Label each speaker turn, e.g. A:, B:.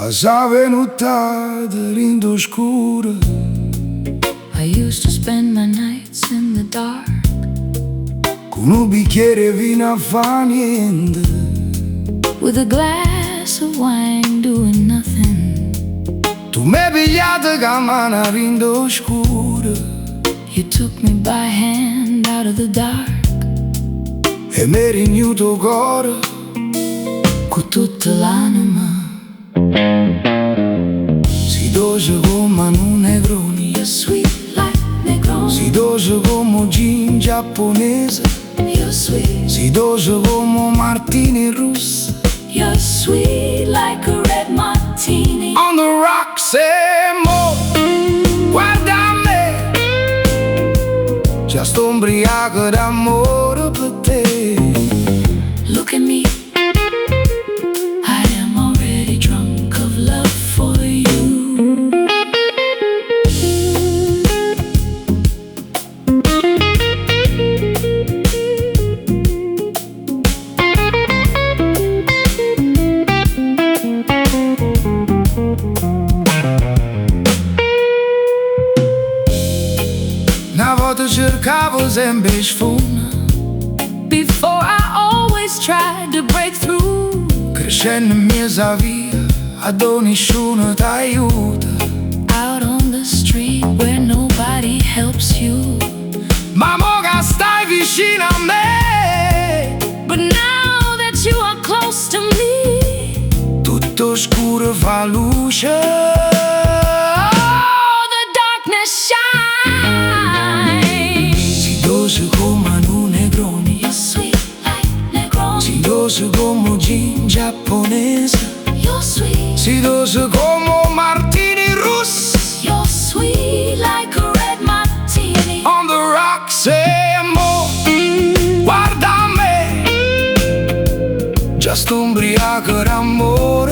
A: Passav 'e nuttate dint 'o scuro.
B: I used to spend my nights in the dark.
A: Cu nu bicchiere 'e vino a fa niente.
B: With a glass of wine doing nothing.
A: Tu m'hai pigliato cu 'a mano 'a dint 'o scuro.
B: You took me by hand out of the dark.
A: E m'hai rignuto 'o core.
B: Cu tutta l'anima.
A: Si doce comme a nu Negroni.
B: You're sweet like Negroni.
A: Si doce comme 'o gin giapponese.
B: You're sweet.
A: Si doce comme 'o martini russo.
B: You're sweet like a red martini.
A: On the rocks e mo guarda a me. Già sto 'mbriaco d'ammore per te.
B: Look at me. I am already drunk of love for you.
A: Na vota cercavo sempre 'e sfunna.
B: Before I always tried to break through.
A: Crescenno 'mmiezz 'a via, addò nisciuno t'aiuta.
B: Out on the street where nobody helps you.
A: Ma mo che stai vicino a me,
B: But now that you are close to me,
A: tutto 'o scuro fa luce.
B: Oh, the darkness shines.
A: Si doce come a nu Negroni.
B: You're sweet like Negroni.
A: Si doce come 'o gin giapponese.
B: You're sweet.
A: Si doce come 'o martini russo.
B: You're sweet like a red martini.
A: On the rocks e mo guarda a me. Già sto 'mbriaco d'ammore.